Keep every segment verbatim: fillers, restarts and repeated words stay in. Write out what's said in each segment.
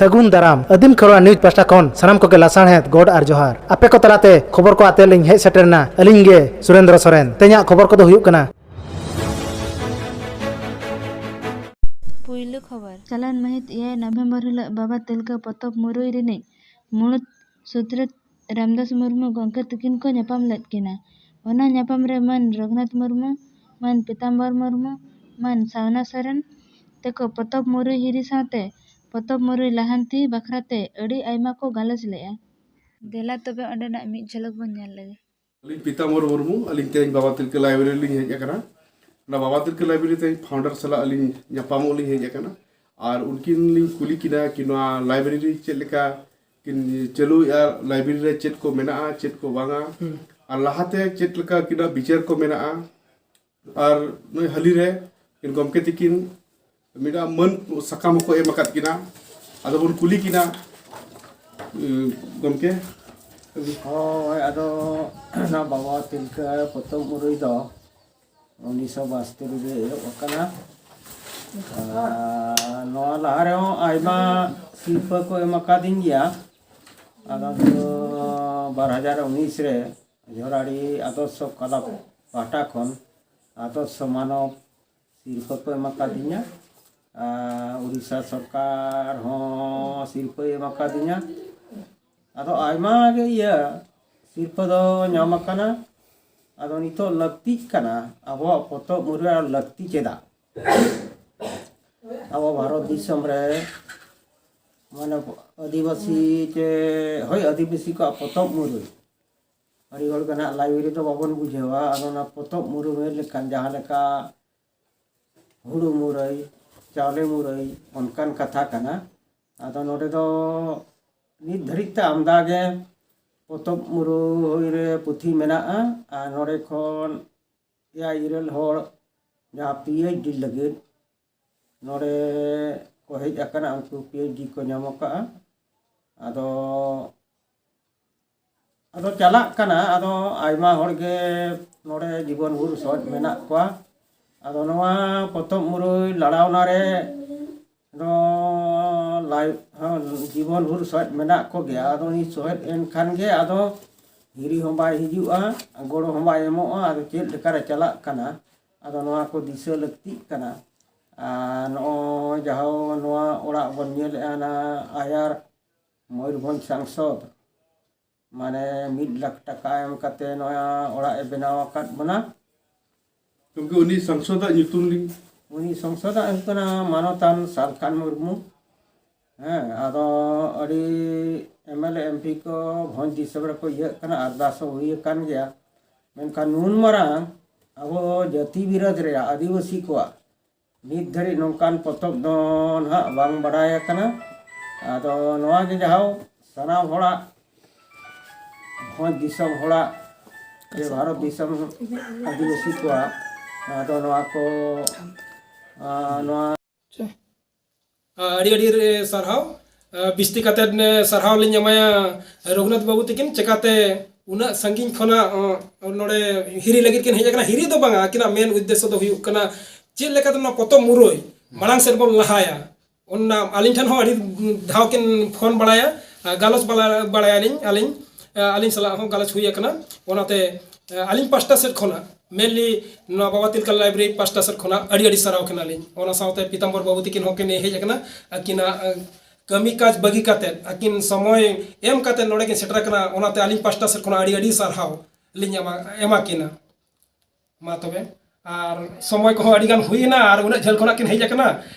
ᱥᱟᱹᱜᱩᱱ ᱫᱟᱨᱟᱢ᱾ ᱟᱹᱫᱤᱢ ᱠᱷᱮᱨᱣᱟᱲ ᱱᱤᱭᱩᱡᱽ ᱯᱟᱦᱴᱟ ᱠᱷᱚᱱ ᱥᱟᱱᱟᱢ ᱠᱚᱜᱮ ᱞᱟᱥᱟᱲᱦᱮᱫ ᱜᱚᱰ ᱟᱨ ᱡᱚᱦᱟᱨ᱾ ᱟᱯᱮ ᱠᱚ ᱛᱟᱞᱟᱛᱮ ᱠᱷᱚᱵᱚᱨ ᱠᱚ ᱟᱛᱮ ᱞᱤᱧ ᱦᱮᱡ ᱥᱮᱴᱮᱨ ᱮᱱᱟ ᱟᱹᱞᱤᱧ ᱜᱮ ᱥᱩᱨᱮᱱᱫᱨᱚ ᱥᱚᱨᱮᱱ᱾ ᱛᱮᱦᱮᱧᱟᱜ ᱠᱷᱚᱵᱚᱨ ᱠᱚᱫᱚ ᱦᱩᱭᱩᱜ ᱠᱟᱱᱟ᱾ ᱯᱩᱭᱞᱩ ᱠᱷᱚᱵᱚᱨ᱾ ᱪᱟᱞᱟᱣᱮᱱ ᱢᱟᱹᱦᱤᱛ ᱮᱭᱟᱭ ᱱᱚᱵᱷᱮᱢᱵᱚᱨ ᱦᱤᱞᱚᱜ ᱵᱟᱵᱟ ᱛᱤᱞᱠᱟᱹ ᱯᱚᱛᱚᱵ ᱢᱩᱨᱟᱹᱭ ᱨᱤᱱᱤᱡ ᱢᱩᱬᱩᱛ ᱥᱩᱛᱨᱮᱛ ᱨᱟᱢᱫᱟᱥ ᱢᱩᱨᱢᱩ ᱜᱚᱢᱠᱮ ᱛᱤᱠᱤᱱ ᱠᱚ ᱧᱟᱯᱟᱢ ᱞᱮᱫ ᱠᱤᱱᱟ᱾ ᱚᱱᱟ ᱧᱟᱯᱟᱢ ᱨᱮ ᱢᱟᱹᱱ ᱨᱚᱜᱷᱩᱱᱟᱛᱷ ᱢᱩᱨᱢᱩ, ᱢᱟᱹᱱ ᱯᱤᱛᱟᱢᱵᱚᱨ ᱢᱩᱨᱢᱩ, ᱢᱟᱹᱱ ᱥᱟᱣᱱᱟ ᱥᱚᱨᱮᱱ ᱛᱮᱠᱚ ᱯᱚᱛᱚᱵ ᱢᱩᱨᱟᱹᱭ ᱦᱤᱨᱤ ᱥᱟᱶᱛᱮ ᱯᱚᱛᱚᱵ ᱢᱩᱨᱟᱹᱭ ᱞᱟᱦᱟᱱᱛᱤ ᱵᱟᱠᱷᱨᱟ ᱛᱮ ᱟᱹᱰᱤ ᱟᱭᱢᱟ ᱠᱚ ᱜᱟᱞᱚᱪ ᱞᱮᱫᱼᱟ᱾ ᱫᱮᱞᱟ ᱛᱚᱵᱮ ᱚᱸᱰᱮᱱᱟᱜ ᱢᱤᱫ ᱡᱷᱟᱞᱚᱠ ᱵᱚᱱ ᱧᱮᱞ ᱞᱮᱜᱮ᱾ ᱟᱹᱞᱤᱧ ᱯᱤᱛᱟᱢᱵᱚᱨ ᱢᱩᱨᱢᱩ, ᱟᱹᱞᱤᱧ ᱛᱮᱦᱮᱧ ᱵᱟᱵᱟ ᱛᱤᱞᱠᱟᱹ ᱞᱟᱭᱵᱨᱮᱨᱤ ᱞᱤᱧ ᱦᱮᱡ ᱟᱠᱟᱱᱟ᱾ ᱚᱱᱟ ᱵᱟᱵᱟ ᱛᱤᱞᱠᱟᱹ ᱞᱟᱭᱵᱨᱮᱨᱤ ᱛᱮᱦᱮᱧ ᱯᱷᱟᱣᱩᱱᱰᱟᱨ ᱥᱟᱞᱟᱜ ᱟᱹᱞᱤᱧ ᱧᱟᱯᱟᱢᱚᱜ ᱞᱤᱧ ᱦᱮᱡ ᱟᱠᱟᱱᱟ᱾ ᱟᱨ ᱩᱱᱠᱤᱱ ᱞᱤᱧ ᱠᱩᱞᱤ ᱠᱤᱱᱟ ᱠᱤ ᱱᱚᱣᱟ ᱞᱟᱭᱵᱨᱮᱨᱤ ᱪᱮᱫ ᱞᱮᱠᱟ ᱠᱤᱱ ᱪᱟᱹᱞᱩᱭᱮᱫᱼᱟ, ᱞᱟᱭᱵᱨᱮᱨᱤ ᱨᱮ ᱪᱮᱫ ᱠᱚ ᱢᱮᱱᱟᱜᱼᱟ, ᱪᱮᱫ ᱠᱚ ᱵᱟᱝᱟ, ᱟᱨ ᱞᱟᱦᱟᱛᱮ ᱪᱮᱫ ᱞᱮᱠᱟ ᱠᱤᱱᱟᱜ ᱵᱤᱪᱟᱹᱨ ᱠᱚ ᱢᱮᱱᱟᱜᱼᱟ᱾ ᱟᱨ ᱱᱩᱭ ᱦᱟᱹᱞᱤ ᱨᱮ ᱠᱤᱱ ᱜᱚᱢᱠᱮ ᱛᱤᱠᱤᱱ ᱢᱤᱫᱴᱟᱝ ᱢᱟᱹᱱ ᱥᱟᱠᱟᱢ ᱦᱚᱸᱠᱚ ᱮᱢ ᱟᱠᱟᱫ ᱠᱤᱱᱟ᱾ ᱟᱫᱚ ᱵᱚᱱ ᱠᱩᱞᱤ ᱠᱤᱱᱟ, ᱩᱸ, ᱜᱚᱢᱠᱮ᱾ ᱦᱳᱭ, ᱟᱫᱚ ᱚᱱᱟ ᱵᱟᱵᱟ ᱛᱤᱞᱠᱟᱹ ᱯᱚᱛᱚᱵ ᱢᱩᱨᱟᱹᱭ ᱫᱚ ᱩᱱᱤᱥᱥᱚ ᱵᱟᱥᱛᱳᱨᱤ ᱨᱮ ᱮᱦᱚᱵ ᱟᱠᱟᱱᱟ᱾ ᱟᱨ ᱱᱚᱣᱟ ᱞᱟᱦᱟ ᱨᱮᱦᱚᱸ ᱟᱭᱢᱟ ᱥᱤᱨᱯᱟᱹ ᱠᱚ ᱮᱢ ᱟᱠᱟᱫᱤᱧ ᱜᱮᱭᱟ᱾ ᱟᱫᱚ ᱵᱟᱨ ᱦᱟᱡᱟᱨ ᱩᱱᱤᱥ ᱨᱮ ᱡᱷᱚᱨᱟᱲᱤ ᱟᱫᱚᱨᱥᱚ ᱠᱞᱟᱵᱽ ᱯᱟᱦᱴᱟ ᱠᱷᱚᱱ ᱟᱫᱚᱨᱥᱚ ᱢᱟᱱᱚᱵ ᱥᱤᱨᱯᱟᱹ ᱠᱚ ᱮᱢ ᱟᱠᱟᱫᱤᱧᱟ᱾ ᱟᱨ ᱩᱲᱤᱥᱥᱟ ᱥᱚᱨᱠᱟᱨ ᱦᱚᱸ ᱥᱤᱨᱯᱟᱹᱭ ᱮᱢ ᱟᱠᱟᱫᱤᱧᱟ᱾ ᱟᱫᱚ ᱟᱭᱢᱟ ᱜᱮ ᱤᱭᱟᱹ ᱥᱤᱨᱯᱟᱹ ᱫᱚ ᱧᱟᱢ ᱟᱠᱟᱱᱟ᱾ ᱟᱫᱚ ᱱᱤᱛᱚᱜ ᱞᱟᱹᱠᱛᱤᱜ ᱠᱟᱱᱟ ᱟᱵᱚᱣᱟᱜ ᱯᱚᱛᱚᱵ ᱢᱩᱨᱟᱹᱭ ᱟᱨ ᱞᱟᱹᱠᱛᱤ ᱪᱮᱫᱟᱜ? ᱟᱵᱚ ᱵᱷᱟᱨᱚᱛ ᱫᱤᱥᱚᱢ ᱨᱮ ᱢᱟᱱᱮ ᱟᱹᱫᱤᱵᱟᱹᱥᱤ ᱪᱮ, ᱦᱳᱭ, ᱟᱹᱫᱤᱵᱟᱹᱥᱤ ᱠᱚᱣᱟᱜ ᱯᱚᱛᱚᱵ ᱢᱩᱨᱟᱹᱭ ᱟᱹᱰᱤ ᱦᱚᱲ ᱜᱮ ᱱᱟᱦᱟᱜ ᱞᱟᱭᱵᱨᱮᱨᱤ ᱫᱚ ᱵᱟᱵᱚᱱ ᱵᱩᱡᱷᱟᱹᱣᱟ᱾ ᱟᱫᱚ ᱚᱱᱟ ᱯᱚᱛᱚᱵ ᱢᱩᱨᱟᱹᱭ ᱞᱮᱠᱟᱱ ᱡᱟᱦᱟᱸ ᱞᱮᱠᱟ ᱦᱩᱲᱩ ᱢᱩᱨᱟᱹᱭ, ᱪᱟᱣᱞᱮ ᱢᱩᱨᱟᱹᱭ, ᱚᱱᱠᱟᱱ ᱠᱟᱛᱷᱟ ᱠᱟᱱᱟ᱾ ᱟᱫᱚ ᱱᱚᱰᱮ ᱫᱚ ᱱᱤᱛ ᱫᱷᱟᱹᱨᱤᱡ ᱛᱮ ᱟᱢᱫᱟ ᱜᱮ ᱯᱚᱛᱚᱵ ᱢᱩᱨᱟᱹᱭ ᱨᱮ ᱯᱩᱛᱷᱤ ᱢᱮᱱᱟᱜᱼᱟ᱾ ᱟᱨ ᱱᱚᱰᱮ ᱠᱷᱚᱱ ᱮᱭᱟᱭ ᱤᱨᱟᱹᱞ ᱦᱚᱲ ᱡᱟᱦᱟᱸ ᱯᱤ ᱮᱭᱤᱪ ᱰᱤ ᱞᱟᱹᱜᱤᱫ ᱱᱚᱰᱮ ᱠᱚ ᱦᱮᱡ ᱟᱠᱟᱱᱟ, ᱩᱱᱠᱩ ᱯᱤ ᱮᱭᱤᱪ ᱰᱤ ᱠᱚ ᱧᱟᱢ ᱟᱠᱟᱫᱼᱟ᱾ ᱟᱫᱚ, ᱟᱫᱚ ᱪᱟᱞᱟᱜ ᱠᱟᱱᱟ, ᱟᱫᱚ ᱟᱭᱢᱟ ᱦᱚᱲ ᱜᱮ ᱱᱚᱰᱮ ᱡᱤᱵᱚᱱ ᱵᱷᱳᱨ ᱥᱚᱦᱮᱫ ᱢᱮᱱᱟᱜ ᱠᱚᱣᱟ᱾ ᱟᱫᱚ ᱱᱚᱣᱟ ᱯᱚᱛᱚᱵ ᱢᱩᱨᱟᱹᱭ ᱞᱟᱲᱟᱣᱱᱟ ᱨᱮ ᱫᱚ ᱦᱚᱸ ᱡᱤᱵᱚᱱ ᱵᱷᱳᱨ ᱥᱚᱦᱮᱫ ᱢᱮᱱᱟᱜ ᱠᱚᱜᱮᱭᱟ᱾ ᱟᱫᱚ ᱩᱱᱤ ᱥᱚᱦᱮᱫ ᱮᱱ ᱠᱷᱟᱱ ᱜᱮ ᱟᱫᱚ ᱦᱤᱨᱤ ᱦᱚᱸ ᱵᱟᱭ ᱦᱤᱡᱩᱜᱼᱟ, ᱜᱚᱲᱚ ᱦᱚᱸ ᱵᱟᱭ ᱮᱢᱚᱜᱼᱟ᱾ ᱟᱫᱚ ᱪᱮᱫ ᱞᱮᱠᱟᱨᱮ ᱪᱟᱞᱟᱜ ᱠᱟᱱᱟ? ᱟᱫᱚ ᱱᱚᱣᱟ ᱠᱚ ᱫᱤᱥᱟᱹ ᱞᱟᱹᱠᱛᱤᱜ ᱠᱟᱱᱟ᱾ ᱟᱨ ᱱᱚᱜᱼᱚᱭ ᱡᱟᱦᱟᱸ ᱱᱚᱣᱟ ᱚᱲᱟᱜ ᱵᱚᱱ ᱧᱮᱞᱮᱫᱼᱟ, ᱚᱱᱟ ᱟᱭᱟᱨ ᱢᱚᱭᱩᱨᱵᱷᱚᱸᱡᱽ ᱥᱟᱝᱥᱚᱫᱽ, ᱢᱟᱱᱮ ᱢᱤᱫ ᱞᱟᱠᱷ ᱴᱟᱠᱟ ᱮᱢ ᱠᱟᱛᱮ ᱱᱚᱣᱟ ᱚᱲᱟᱜ ᱮ ᱵᱮᱱᱟᱣ ᱟᱠᱟᱫ ᱵᱚᱱᱟ᱾ ᱜᱚᱢᱠᱮ, ᱩᱱᱤ ᱥᱟᱝᱥᱚᱫᱟᱜ ᱧᱩᱛᱩᱢ ᱞᱤᱧ ᱩᱱᱤ ᱥᱚᱝᱥᱚᱫᱟᱜ ᱦᱩᱭᱩᱜ ᱠᱟᱱᱟ ᱢᱟᱱᱚᱛᱟᱱ ᱥᱟᱞᱠᱷᱟᱱ ᱢᱩᱨᱢᱩ᱾ ᱦᱮᱸ, ᱟᱫᱚ ᱟᱹᱰᱤ M L A, M P ᱠᱚ ᱵᱷᱚᱸᱡᱽ ᱫᱤᱥᱚᱢ ᱨᱮᱠᱚ ᱤᱭᱟᱹᱜ ᱠᱟᱱᱟ, ᱟᱨᱫᱟᱥ ᱦᱚᱸ ᱦᱩᱭ ᱟᱠᱟᱱ ᱜᱮᱭᱟ᱾ ᱢᱮᱱᱠᱷᱟᱱ ᱱᱩᱱ ᱢᱟᱨᱟᱝ ᱟᱵᱚ ᱡᱟᱹᱛᱤ ᱵᱤᱨᱳᱫᱷ ᱨᱮᱭᱟᱜ ᱟᱹᱫᱤᱵᱟᱹᱥᱤ ᱠᱚᱣᱟᱜ ᱱᱤᱛ ᱫᱷᱟᱹᱨᱤᱡ ᱱᱚᱝᱠᱟᱱ ᱯᱚᱛᱚᱵ ᱫᱚ ᱱᱟᱦᱟᱜ ᱵᱟᱝ ᱵᱟᱰᱟᱭ ᱟᱠᱟᱱᱟ᱾ ᱟᱫᱚ ᱱᱚᱣᱟ ᱜᱮ ᱡᱟᱦᱟᱸ ᱥᱟᱱᱟᱢ ᱦᱚᱲᱟᱜ, ᱵᱷᱚᱸᱡᱽ ᱫᱤᱥᱚᱢ ᱦᱚᱲᱟᱜ ᱥᱮ ᱵᱷᱟᱨᱚᱛ ᱫᱤᱥᱚᱢ ᱟᱹᱫᱤᱵᱟᱹᱥᱤ ᱠᱚᱣᱟᱜ, ᱟᱫᱚ ᱱᱚᱣᱟ ᱠᱚ, ᱟᱨ ᱱᱚᱣᱟ ᱟᱹᱰᱤ ᱟᱹᱰᱤ ᱨᱮ ᱥᱟᱨᱦᱟᱣ, ᱵᱤᱥᱛᱤ ᱠᱟᱛᱮᱫ ᱥᱟᱨᱦᱟᱣ ᱞᱤᱧ ᱮᱢᱟᱭᱟ ᱨᱚᱜᱷᱩᱱᱟᱛᱷ ᱵᱟᱹᱵᱩ ᱛᱟᱹᱠᱤᱱ, ᱪᱮᱠᱟᱛᱮ ᱩᱱᱟᱹᱜ ᱥᱟᱺᱜᱤᱧ ᱠᱷᱚᱱᱟᱜ ᱱᱚᱰᱮ ᱦᱤᱨᱤ ᱞᱟᱹᱜᱤᱫ ᱠᱤᱱ ᱦᱮᱡ ᱟᱠᱟᱱᱟ᱾ ᱦᱤᱨᱤ ᱫᱚ ᱵᱟᱝᱟ, ᱟᱹᱠᱤᱱᱟᱜ ᱢᱮᱱ ᱩᱫᱽᱫᱮᱥᱥᱚ ᱫᱚ ᱦᱩᱭᱩᱜ ᱠᱟᱱᱟ ᱪᱮᱫ ᱞᱮᱠᱟᱛᱮ ᱱᱚᱣᱟ ᱯᱚᱛᱚᱵ ᱢᱩᱨᱟᱹᱭ ᱢᱟᱲᱟᱝ ᱥᱮᱫ ᱵᱚᱱ ᱞᱟᱦᱟᱭᱟ᱾ ᱚᱱᱟ ᱟᱹᱞᱤᱧ ᱴᱷᱮᱱ ᱦᱚᱸ ᱟᱹᱰᱤ ᱫᱷᱟᱣ ᱠᱤᱱ ᱯᱷᱳᱱ ᱵᱟᱲᱟᱭᱟ, ᱜᱟᱞᱚᱪ ᱵᱟᱲᱟᱭᱟᱞᱤᱧ ᱟᱹᱞᱤᱧ, ᱟᱹᱞᱤᱧ ᱥᱟᱞᱟᱜ ᱦᱚᱸ ᱜᱟᱞᱚᱪ ᱦᱩᱭ ᱟᱠᱟᱱᱟ᱾ ᱚᱱᱟᱛᱮ ᱟᱹᱞᱤᱧ ᱯᱟᱥᱴᱟ ᱥᱮᱫ ᱠᱷᱚᱱᱟᱜ, ᱢᱮᱱᱞᱤ ᱱᱚᱣᱟ ᱵᱟᱵᱟ ᱛᱤᱞᱠᱟ ᱞᱟᱭᱵᱨᱮᱨᱤ ᱯᱟᱥᱴᱟ ᱥᱮᱫ ᱠᱷᱚᱱᱟᱜ ᱟᱹᱰᱤ ᱟᱹᱰᱤ ᱥᱟᱨᱦᱟᱣ ᱠᱟᱱᱟᱞᱤᱧ᱾ ᱚᱱᱟ ᱥᱟᱶᱛᱮ ᱯᱤᱛᱟᱢᱵᱚᱨ ᱵᱟᱹᱵᱩ ᱛᱤᱠᱤᱱ ᱦᱚᱸ ᱠᱤᱱ ᱦᱮᱡ ᱟᱠᱟᱱᱟ᱾ ᱟᱹᱠᱤᱱᱟᱜ ᱠᱟᱹᱢᱤ ᱠᱟᱡᱽ ᱵᱟᱹᱜᱤ ᱠᱟᱛᱮᱫ, ᱟᱹᱠᱤᱱ ᱥᱚᱢᱚᱭ ᱮᱢ ᱠᱟᱛᱮᱫ ᱱᱚᱰᱮ ᱠᱤᱱ ᱥᱮᱴᱮᱨ ᱟᱠᱟᱱᱟ᱾ ᱚᱱᱟᱛᱮ ᱟᱹᱞᱤᱧ ᱯᱟᱥᱴᱟ ᱥᱮᱫ ᱠᱷᱚᱱᱟᱜ ᱟᱹᱰᱤ ᱟᱹᱰᱤ ᱥᱟᱨᱦᱟᱣ ᱞᱤᱧ ᱮᱢᱟ, ᱮᱢᱟ ᱠᱤᱱᱟ᱾ ᱢᱟ ᱛᱚᱵᱮ, ᱟᱨ ᱥᱚᱢᱚᱭ ᱠᱚᱦᱚᱸ ᱟᱹᱰᱤ ᱜᱟᱱ ᱦᱩᱭ ᱮᱱᱟ ᱟᱨ ᱩᱱᱟᱹᱜ ᱡᱷᱟᱹᱞ ᱠᱷᱚᱱᱟᱜ ᱠᱤᱱ ᱦᱮᱡ ᱟᱠᱟᱱᱟ,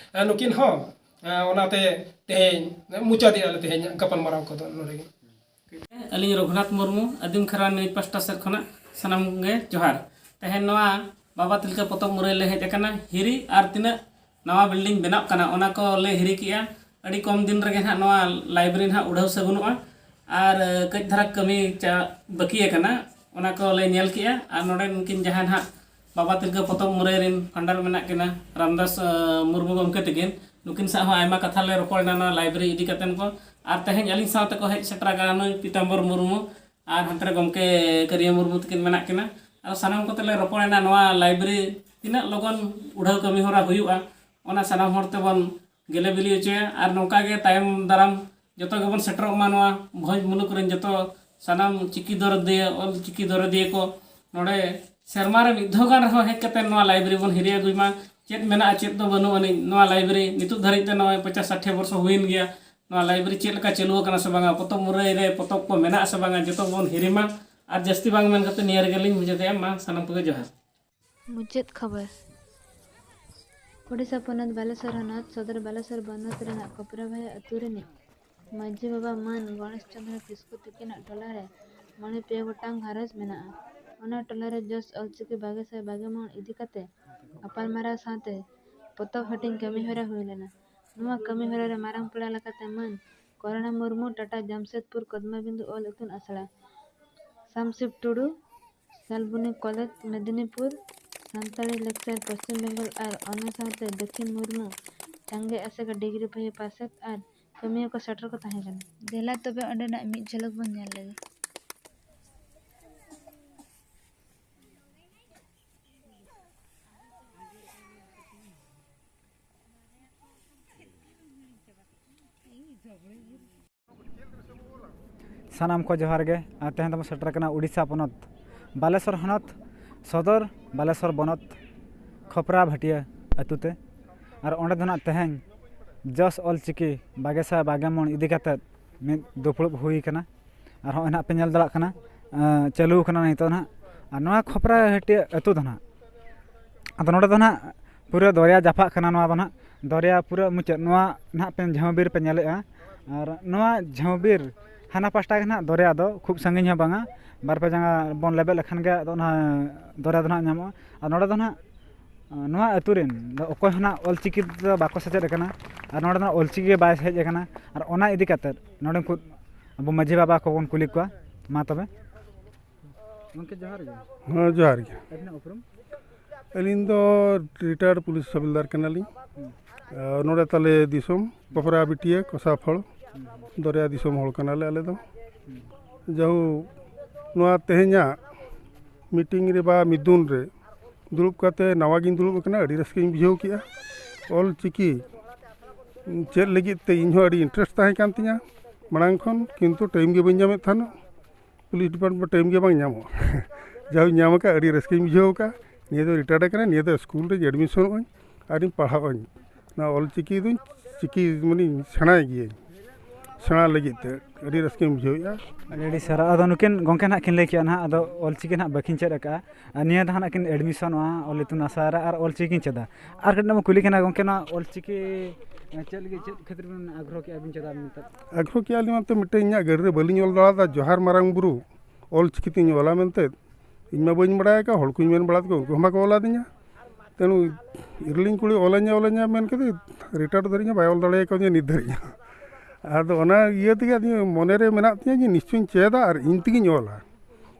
ᱱᱩᱠᱤᱱ ᱦᱚᱸ᱾ ᱚᱱᱟᱛᱮ ᱛᱮᱦᱮᱧ ᱢᱩᱪᱟᱹᱫᱮᱜᱼᱟ ᱞᱮ ᱛᱮᱦᱮᱧᱟᱜ ᱜᱟᱯᱟᱞ ᱢᱟᱨᱟᱣ ᱠᱚᱫᱚ ᱱᱚᱰᱮ ᱜᱮ᱾ ᱟᱹᱞᱤᱧ ᱨᱚᱜᱷᱩᱱᱟᱛᱷ ᱢᱩᱨᱢᱩ, ᱟᱹᱫᱤᱢ ᱠᱷᱟᱨᱣᱟ ᱱᱤᱭᱩᱡᱽ ᱯᱟᱥᱴᱟ ᱥᱮᱫ ᱠᱷᱚᱱᱟᱜ ᱥᱟᱱᱟᱢ ᱜᱮ ᱡᱚᱦᱟᱨ᱾ ᱛᱮᱦᱮᱧ ᱱᱚᱣᱟ ᱵᱟᱵᱟ ᱛᱤᱞᱠᱟᱹ ᱯᱚᱛᱚᱵ ᱢᱩᱨᱟᱹᱭ ᱞᱮ ᱦᱮᱡ ᱟᱠᱟᱱᱟ᱾ ᱦᱤᱨᱤ ᱟᱨ ᱛᱤᱱᱟᱹᱜ ᱱᱟᱣᱟ ᱵᱤᱞᱰᱤᱝ ᱵᱮᱱᱟᱜ ᱠᱟᱱᱟ, ᱚᱱᱟ ᱠᱚ ᱞᱮ ᱦᱤᱨᱤ ᱠᱮᱜᱼᱟ᱾ ᱟᱹᱰᱤ ᱠᱚᱢ ᱫᱤᱱ ᱨᱮᱜᱮ ᱱᱟᱦᱟᱜ ᱱᱚᱣᱟ ᱞᱟᱭᱵᱨᱮᱨᱤ ᱱᱟᱦᱟᱜ ᱩᱰᱷᱟᱹᱣ ᱥᱟᱹᱜᱩᱱᱚᱜᱼᱟ᱾ ᱟᱨ, ᱮ, ᱠᱟᱹᱡ ᱫᱷᱟᱨᱟ ᱠᱟᱹᱢᱤ ᱪᱟ-, ᱵᱟᱹᱠᱤ ᱟᱠᱟᱱᱟ, ᱚᱱᱟ ᱠᱚ ᱞᱮ ᱧᱮᱞ ᱠᱮᱜᱼᱟ᱾ ᱟᱨ ᱱᱚᱰᱮ ᱱᱩᱠᱤᱱ ᱡᱟᱦᱟᱸ ᱱᱟᱦᱟᱜ ᱵᱟᱵᱟ ᱛᱤᱞᱠᱟᱹ ᱯᱚᱛᱚᱵ ᱢᱩᱨᱟᱹᱭ ᱨᱮᱱ founder ᱢᱮᱱᱟᱜ ᱠᱤᱱᱟ, ᱨᱟᱢᱫᱟᱥ, ᱮ, ᱢᱩᱨᱢᱩ ᱜᱚᱢᱠᱮ ᱛᱟᱹᱠᱤᱱ, ᱱᱩᱠᱤᱱ ᱥᱟᱶ ᱦᱚᱸ ᱟᱭᱢᱟ ᱠᱟᱛᱷᱟ ᱞᱮ ᱨᱚᱯᱚᱲ ᱮᱱᱟ ᱱᱚᱣᱟ ᱞᱟᱭᱵᱨᱮᱨᱤ ᱤᱫᱤ ᱠᱟᱛᱮᱱ ᱠᱚ᱾ ᱟᱨ ᱛᱮᱦᱮᱧ ᱟᱹᱞᱤᱧ ᱥᱟᱶᱛᱮ ᱠᱚ ᱦᱮᱡ ᱥᱮᱴᱮᱨ ᱟᱠᱟᱱᱟ ᱱᱩᱭ ᱯᱤᱛᱟᱢᱵᱚᱨ ᱢᱩᱨᱢᱩ, ᱟᱨ ᱦᱟᱱᱛᱮ ᱨᱮ ᱜᱚᱢᱠᱮ ᱠᱟᱹᱨᱤᱭᱟᱹ ᱢᱩᱨᱢᱩ ᱛᱟᱹᱠᱤᱱ ᱢᱮᱱᱟᱜ ᱠᱤᱱᱟ᱾ ᱟᱨ ᱥᱟᱱᱟᱢ ᱠᱚᱛᱮ ᱞᱮ ᱨᱚᱯᱚᱲ ᱮᱱᱟ ᱱᱚᱣᱟ ᱞᱟᱭᱵᱨᱮᱨᱤ ᱛᱤᱱᱟᱹᱜ ᱞᱚᱜᱚᱱ ᱩᱰᱷᱟᱹᱣ ᱠᱟᱹᱢᱤ ᱦᱚᱨᱟ ᱦᱩᱭᱩᱜᱼᱟ, ᱚᱱᱟ ᱥᱟᱱᱟᱢ ᱦᱚᱲ ᱛᱮᱵᱚᱱ ᱜᱮᱞᱮ ᱵᱤᱞᱤ ᱦᱚᱪᱚᱭᱟ᱾ ᱟᱨ ᱱᱚᱝᱠᱟ ᱜᱮ ᱛᱟᱭᱚᱢ ᱫᱟᱨᱟᱢ ᱡᱚᱛᱚ ᱜᱮᱵᱚᱱ ᱥᱮᱴᱮᱨᱚᱜ ᱢᱟ ᱱᱚᱣᱟ ᱵᱷᱚᱸᱡᱽ ᱢᱩᱞᱩᱠ ᱨᱮᱱ ᱡᱚᱛᱚ ᱥᱟᱱᱟᱢ ᱪᱤᱠᱤ ᱫᱚᱨᱚᱫᱤᱭᱟᱹ, ᱚᱞ ᱪᱤᱠᱤ ᱫᱚᱨᱚᱫᱤᱭᱟᱹ ᱠᱚ ᱱᱚᱰᱮ ᱥᱮᱨᱢᱟ ᱨᱮ ᱢᱤᱫ ᱫᱷᱟᱣ ᱜᱟᱱ ᱨᱮᱦᱚᱸ ᱦᱮᱡ ᱠᱟᱛᱮ ᱱᱚᱣᱟ ᱞᱟᱭᱵᱨᱮᱨᱤ ᱵᱚᱱ ᱦᱤᱨᱤ ᱟᱹᱜᱩᱭ ᱢᱟ᱾ ᱪᱮᱫ ᱢᱮᱱᱟᱜᱼᱟ, ᱪᱮᱫ ᱫᱚ ᱵᱟᱹᱱᱩᱜ ᱟᱹᱱᱤᱡ ᱱᱚᱣᱟ ᱞᱟᱭᱵᱨᱮᱨᱤ, ᱱᱤᱛᱚᱜ ᱫᱷᱟᱹᱨᱤᱡ ᱛᱮ ᱱᱚᱜᱼᱚᱭ ᱯᱚᱪᱟᱥ ᱥᱟᱴᱷᱮ ᱵᱚᱨᱥᱚ ᱦᱩᱭᱮᱱ ᱜᱮᱭᱟ᱾ ᱱᱚᱣᱟ ᱞᱟᱭᱵᱨᱮᱨᱤ ᱪᱮᱫ ᱞᱮᱠᱟ ᱪᱟᱹᱞᱩ ᱟᱠᱟᱱᱟ ᱥᱮ ᱵᱟᱝᱟ, ᱯᱚᱛᱚᱵ ᱢᱩᱨᱟᱹᱭ ᱨᱮ ᱯᱚᱛᱚᱵ ᱠᱚ ᱢᱮᱱᱟᱜᱼᱟ ᱥᱮ ᱵᱟᱝᱟ, ᱡᱚᱛᱚ ᱵᱚᱱ ᱦᱤᱨᱤ ᱢᱟ᱾ ᱟᱨ ᱡᱟᱹᱥᱛᱤ ᱵᱟᱝ ᱢᱮᱱ ᱠᱟᱛᱮ ᱱᱤᱭᱟᱹ ᱨᱮᱜᱮ ᱞᱤᱧ ᱢᱩᱪᱟᱹᱫᱮᱜᱼᱟ᱾ ᱢᱟ ᱥᱟᱱᱟᱢ ᱠᱚᱜᱮ ᱡᱚᱦᱟᱨ᱾ ᱢᱩᱪᱟᱹᱫ ᱠᱷᱚᱵᱚᱨ᱾ ᱳᱰᱤᱥᱟ ᱯᱚᱱᱚᱛ ᱵᱟᱞᱮᱥᱚᱨ ᱦᱚᱱᱚᱛ ᱥᱚᱫᱚᱨ ᱵᱟᱞᱮᱥᱚᱨ ᱵᱚᱱᱚᱛ ᱨᱮᱱᱟᱜ ᱠᱚᱯᱨᱟᱵᱷᱟᱭᱟ ᱟᱹᱛᱩ ᱨᱤᱱᱤᱡ ᱢᱟᱹᱡᱷᱤ ᱵᱟᱵᱟ ᱢᱟᱹᱱ ᱜᱚᱬᱮᱥ ᱪᱚᱸᱫᱽᱨᱚ ᱠᱤᱥᱠᱩ ᱛᱤᱠᱤᱱᱟᱜ ᱴᱚᱞᱟ ᱨᱮ ᱢᱚᱬᱮ ᱯᱮ ᱜᱚᱴᱟᱝ ᱜᱷᱟᱨᱚᱸᱡᱽ ᱢᱮᱱᱟᱜᱼᱟ᱾ ᱚᱱᱟ ᱴᱚᱞᱟ ᱨᱮ ᱡᱚᱥ ᱚᱞᱪᱤᱠᱤ ᱵᱟᱜᱮ ᱥᱟᱭ ᱵᱟᱜᱮ ᱢᱚᱬ ᱤᱫᱤ ᱠᱟᱛᱮ ᱜᱟᱯᱟᱞᱢᱟᱨᱟᱣ ᱥᱟᱶᱛᱮ ᱯᱚᱛᱚᱵ ᱦᱟᱹᱴᱤᱧ ᱠᱟᱹᱢᱤ ᱦᱚᱨᱟ ᱦᱩᱭ ᱞᱮᱱᱟ᱾ ᱱᱚᱣᱟ ᱠᱟᱹᱢᱤ ᱦᱚᱨᱟ ᱨᱮ ᱢᱟᱨᱟᱝ ᱯᱮᱲᱟ ᱞᱮᱠᱟᱛᱮ ᱢᱟᱹᱱ ᱠᱚᱨᱩᱬᱟ ᱢᱩᱨᱢᱩ, ᱴᱟᱴᱟ ᱡᱟᱢᱥᱮᱫᱽᱯᱩᱨ ᱠᱚᱫᱢᱟ ᱵᱤᱱᱫᱩ ᱚᱞ ᱤᱛᱩᱱ ᱟᱥᱲᱟ, ᱥᱟᱢᱥᱤᱵ ᱴᱩᱰᱩ, ᱥᱟᱞᱵᱚᱱᱤ ᱠᱚᱞᱮᱡᱽ ᱢᱮᱫᱤᱱᱤᱯᱩᱨ, ᱥᱟᱱᱛᱟᱲᱤ ᱞᱮᱠᱪᱟᱨ ᱯᱚᱥᱪᱤᱢ ᱵᱮᱝᱜᱚᱞ ᱟᱨ ᱚᱱᱟ ᱥᱟᱶᱛᱮ ᱫᱟᱹᱠᱷᱤᱱ ᱢᱩᱨᱢᱩ ᱡᱟᱸᱜᱮ ᱟᱥᱮᱠᱟ ᱰᱤᱜᱽᱨᱤ ᱵᱟᱹᱭ ᱯᱟᱥᱮᱫ ᱟᱨ ᱠᱟᱹᱢᱤᱭᱟᱹ ᱠᱚ ᱥᱮᱴᱮᱨ ᱠᱚ ᱛᱟᱦᱮᱸ ᱠᱟᱱᱟ᱾ ᱫᱮᱞᱟ ᱛᱚᱵᱮ ᱚᱸᱰᱮᱱᱟᱜ ᱢᱤᱫ ᱡᱷᱟᱞᱚᱠ ᱵᱚᱱ ᱧᱮᱞ ᱞᱮᱜᱮ᱾ ᱥᱟᱱᱟᱢ ᱠᱚ ᱡᱚᱦᱟᱨ ᱜᱮ᱾ ᱟᱨ ᱛᱮᱦᱮᱧ ᱫᱚᱵᱚᱱ ᱥᱮᱴᱮᱨ ᱠᱟᱱᱟ ᱩᱰᱤᱥᱟ ᱯᱚᱱᱚᱛ ᱵᱟᱞᱮᱥᱚᱨ ᱦᱚᱱᱚᱛ ᱥᱚᱫᱚᱨ ᱵᱟᱞᱮᱥᱚᱨ ᱵᱚᱱᱚᱛ ᱠᱷᱚᱯᱨᱟ ᱵᱷᱟᱹᱴᱤᱭᱟᱹ ᱟᱹᱛᱩ ᱛᱮ᱾ ᱟᱨ ᱚᱸᱰᱮ ᱫᱚ ᱱᱟᱜ ᱛᱮᱦᱮᱧ ᱡᱚᱥ ᱚᱞ ᱪᱤᱠᱤ ᱵᱟᱜᱮ ᱥᱟᱭ ᱵᱟᱜᱮ ᱢᱚᱬ ᱤᱫᱤ ᱠᱟᱛᱮᱫ ᱢᱤᱫ ᱫᱩᱯᱲᱩᱵ ᱦᱩᱭ ᱠᱟᱱᱟ᱾ ᱟᱨ ᱦᱚᱸᱜᱼᱚᱭ ᱱᱟᱜ ᱯᱮ ᱧᱮᱞ ᱫᱟᱲᱮᱭᱟᱜ ᱠᱟᱱᱟ, ᱮᱸ, ᱪᱟᱹᱞᱩ ᱠᱟᱱᱟ ᱱᱤᱛᱚᱜ ᱱᱟᱜ᱾ ᱟᱨ ᱱᱚᱣᱟ ᱠᱷᱚᱯᱨᱟ ᱵᱷᱟᱹᱴᱤᱭᱟᱹ ᱟᱹᱛᱩ ᱫᱚ ᱱᱟᱜ, ᱟᱫᱚ ᱱᱚᱰᱮ ᱫᱚ ᱱᱟᱜ ᱯᱩᱨᱟᱹ ᱫᱚᱨᱭᱟ ᱡᱟᱯᱟᱜ ᱠᱟᱱᱟ᱾ ᱱᱚᱣᱟ ᱫᱚ ᱱᱟᱜ ᱫᱚᱨᱭᱟ ᱯᱩᱨᱟᱹ ᱢᱩᱪᱟᱹᱫ᱾ ᱱᱚᱣᱟ ᱱᱟᱜ ᱯᱮ ᱡᱷᱟᱹᱣ ᱵᱤᱨ ᱯᱮ ᱧᱮᱞᱮᱜᱼᱟ, ᱟᱨ ᱱᱚᱣᱟ ᱡᱷᱟᱹᱣ ᱵᱤᱨ ᱦᱟᱱᱟ ᱯᱟᱥᱴᱟ ᱜᱮ ᱱᱟᱜ ᱫᱚᱨᱭᱟ ᱫᱚ, ᱠᱷᱩᱵ ᱥᱟᱺᱜᱤᱧ ᱦᱚᱸ ᱵᱟᱝᱟ᱾ ᱵᱟᱨ ᱯᱮ ᱡᱟᱸᱜᱟ ᱵᱚᱱ ᱞᱮᱵᱮᱫ ᱞᱮᱠᱷᱟᱱ ᱜᱮ ᱟᱫᱚ ᱚᱱᱟ ᱫᱚᱨᱭᱟ ᱫᱚ ᱱᱟᱜ ᱧᱟᱢᱚᱜᱼᱟ᱾ ᱟᱨ ᱱᱚᱰᱮ ᱫᱚ ᱱᱟᱜ, ᱱᱚᱣᱟ ᱟᱹᱛᱩ ᱨᱮᱱ ᱫᱚ ᱚᱠᱚᱭ ᱦᱚᱸ ᱱᱟᱜ ᱚᱞ ᱪᱤᱠᱤ ᱛᱮᱫᱚ ᱵᱟᱠᱚ ᱥᱮᱪᱮᱫ ᱟᱠᱟᱱᱟ, ᱟᱨ ᱱᱚᱰᱮ ᱫᱚ ᱱᱟᱜ ᱚᱞ ᱪᱤᱠᱤ ᱜᱮ ᱵᱟᱭ ᱦᱮᱡ ᱟᱠᱟᱱᱟ᱾ ᱟᱨ ᱚᱱᱟ ᱤᱫᱤ ᱠᱟᱛᱮᱫ ᱱᱚᱰᱮ ᱠᱷᱩᱫ ᱟᱵᱚ ᱢᱟᱹᱡᱷᱤ ᱵᱟᱵᱟ ᱠᱚᱵᱚᱱ ᱠᱩᱞᱤ ᱠᱚᱣᱟ᱾ ᱢᱟ ᱛᱚᱵᱮ᱾ ᱜᱚᱢᱠᱮ, ᱡᱚᱦᱟᱨ ᱜᱮ᱾ ᱦᱮᱸ, ᱡᱚᱦᱟᱨ ᱜᱮ᱾ ᱟᱹᱵᱤᱱᱟᱜ ᱩᱯᱨᱩᱢ? ᱟᱹᱞᱤᱧ ᱫᱚ ᱨᱤᱴᱟᱭᱟᱨᱰ ᱯᱩᱞᱤᱥ ᱥᱟᱵᱤᱞᱫᱟᱨ ᱠᱟᱱᱟᱞᱤᱧ᱾ ᱟᱨ ᱱᱚᱰᱮ ᱛᱟᱞᱮ ᱫᱤᱥᱚᱢ ᱯᱚᱯᱨᱟ ᱵᱤᱴᱤᱭᱟᱹ, ᱠᱚᱥᱟᱯᱷᱚᱲ, ᱫᱚᱨᱭᱟ ᱫᱤᱥᱚᱢ ᱦᱚᱲ ᱠᱟᱱᱟᱞᱮ ᱟᱞᱮ ᱫᱚ᱾ ᱡᱟᱦᱳ, ᱱᱚᱣᱟ ᱛᱮᱦᱮᱧᱟᱜ ᱢᱤᱴᱤᱝ ᱨᱮ ᱵᱟ ᱢᱤᱫᱩᱱ ᱨᱮ ᱫᱩᱲᱩᱵ ᱠᱟᱛᱮ ᱱᱟᱣᱟ ᱜᱤᱧ ᱫᱩᱲᱩᱵ ᱟᱠᱟᱱᱟ, ᱟᱹᱰᱤ ᱨᱟᱹᱥᱠᱟᱹᱧ ᱵᱩᱡᱷᱟᱹᱣ ᱠᱮᱜᱼᱟ᱾ ᱚᱞ ᱪᱤᱠᱤ ᱪᱮᱫ ᱞᱟᱹᱜᱤᱫ ᱛᱮ ᱤᱧ ᱦᱚᱸ ᱟᱹᱰᱤ ᱤᱱᱴᱟᱨᱮᱥᱴ ᱛᱟᱦᱮᱸ ᱠᱟᱱ ᱛᱤᱧᱟᱹ ᱢᱟᱲᱟᱝ ᱠᱷᱚᱱ, ᱠᱤᱱᱛᱩ ᱴᱟᱭᱤᱢ ᱜᱮ ᱵᱟᱹᱧ ᱧᱟᱢᱮᱫ ᱛᱟᱦᱮᱱᱚᱜ᱾ ᱯᱩᱞᱤᱥ ᱰᱤᱯᱟᱨᱴᱢᱮᱱᱴ ᱴᱟᱭᱤᱢ ᱜᱮ ᱵᱟᱝ ᱧᱟᱢᱚᱜᱼᱟ᱾ ᱡᱟᱦᱟᱸᱧ ᱧᱟᱢ ᱟᱠᱟᱫ, ᱟᱹᱰᱤ ᱨᱟᱹᱥᱠᱟᱹᱧ ᱵᱩᱡᱷᱟᱹᱣ ᱟᱠᱟᱫ᱾ ᱱᱤᱭᱟᱹ ᱫᱚ ᱨᱤᱴᱟᱭᱟᱨᱰ ᱟᱠᱟᱱᱟ, ᱱᱤᱭᱟᱹ ᱫᱚ ᱥᱠᱩᱞ ᱨᱮᱧ ᱮᱰᱢᱤᱥᱚᱱᱚᱜ ᱟᱹᱧ ᱟᱨᱤᱧ ᱯᱟᱲᱦᱟᱜ ᱟᱹᱧ᱾ ᱱᱚᱣᱟ ᱚᱞᱪᱤᱠᱤ ᱫᱚᱧ ᱪᱤᱠᱤ ᱢᱟᱱᱮᱧ ᱥᱮᱬᱟᱭ ᱜᱤᱭᱟᱹᱧ᱾ ᱥᱮᱬᱟ ᱞᱟᱹᱜᱤᱫ ᱛᱮ ᱟᱹᱰᱤ ᱨᱟᱹᱥᱠᱟᱹᱧ ᱵᱩᱡᱷᱟᱹᱣᱮᱫᱼᱟ᱾ ᱟᱹᱰᱤ ᱟᱹᱰᱤ ᱥᱟᱨᱦᱟᱣ᱾ ᱟᱫᱚ ᱱᱩᱠᱤᱱ ᱜᱚᱢᱠᱮ ᱱᱟᱦᱟᱜ ᱠᱤᱱ ᱞᱟᱹᱭ ᱠᱮᱜᱼᱟ ᱱᱟᱦᱟᱜ, ᱟᱫᱚ ᱚᱞᱪᱤᱠᱤ ᱱᱟᱦᱟᱜ ᱵᱟᱹᱠᱤᱱ ᱪᱮᱫ ᱟᱠᱟᱫᱼᱟ᱾ ᱟᱨ ᱱᱤᱭᱟᱹ ᱫᱷᱟᱣ ᱱᱟᱦᱟᱜ ᱠᱤᱱ ᱮᱰᱢᱤᱥᱚᱱᱚᱜᱼᱟ ᱚᱞ ᱤᱛᱩᱱ ᱟᱥᱲᱟ ᱨᱮ ᱟᱨ ᱚᱞᱪᱤᱠᱤ ᱠᱤᱱ ᱪᱮᱫᱟ᱾ ᱟᱨ ᱠᱟᱹᱴᱤᱡ ᱱᱟᱜ ᱠᱩᱞᱤ ᱠᱤᱱᱟ, ᱜᱚᱢᱠᱮ, ᱱᱚᱣᱟ ᱚᱞᱪᱤᱠᱤ ᱪᱮᱫ ᱞᱟᱹᱜᱤᱫ, ᱪᱮᱫ ᱠᱷᱟᱹᱛᱤᱨ ᱵᱤᱱ ᱟᱜᱽᱨᱚᱦᱚ ᱠᱮᱜᱼᱟ ᱵᱤᱱ ᱪᱮᱫᱟ ᱢᱮᱱᱛᱮ? ᱟᱜᱽᱨᱚᱦᱚ ᱠᱮᱜᱼᱟ ᱞᱤᱧ ᱢᱮᱱᱛᱮ, ᱢᱤᱫᱴᱮᱱ ᱤᱧᱟᱹᱜ ᱜᱟᱹᱰᱤ ᱨᱮ ᱵᱟᱹᱞᱤᱧ ᱚᱞ ᱫᱟᱲᱮᱭᱟᱫᱟ, ᱡᱚᱦᱟᱨ ᱢᱟᱨᱟᱝ ᱵᱩᱨᱩ ᱚᱞᱪᱤᱠᱤ ᱛᱤᱧ ᱚᱞᱟ ᱢᱮᱱᱛᱮ᱾ ᱤᱧ ᱢᱟ ᱵᱟᱹᱧ ᱵᱟᱲᱟᱭ ᱟᱠᱟᱫ, ᱦᱚᱲ ᱠᱚᱧ ᱢᱮᱱ ᱵᱟᱲᱟ ᱛᱮᱠᱚ, ᱩᱱᱠᱩ ᱦᱚᱸ ᱵᱟᱠᱚ ᱚᱞᱟᱫᱤᱧᱟ᱾ ᱛᱮᱱᱩ ᱤᱨᱤᱞᱤᱧ ᱠᱩᱲᱤ ᱚᱞᱟᱹᱧᱟ, ᱚᱞᱟᱹᱧᱟ ᱢᱮᱱ ᱠᱟᱛᱮ ᱨᱤᱴᱟᱭᱟᱨᱰ ᱫᱷᱟᱹᱨᱤᱡ ᱦᱚᱸ ᱵᱟᱭ ᱚᱞ ᱫᱟᱲᱮ ᱠᱟᱣᱫᱤᱧᱟ ᱱᱤᱛ ᱫᱷᱟᱹᱨᱤᱡ ᱦᱚᱸ᱾ ᱟᱫᱚ ᱚᱱᱟ ᱤᱭᱟᱹ ᱛᱮᱜᱮ ᱟᱹᱞᱤᱧ ᱢᱚᱱᱮ ᱨᱮ ᱢᱮᱱᱟᱜ ᱛᱤᱧᱟᱹ ᱡᱮ ᱱᱤᱥᱪᱚᱭᱤᱧ ᱪᱮᱫᱟ ᱟᱨ ᱤᱧ ᱛᱮᱜᱤᱧ ᱚᱞᱟ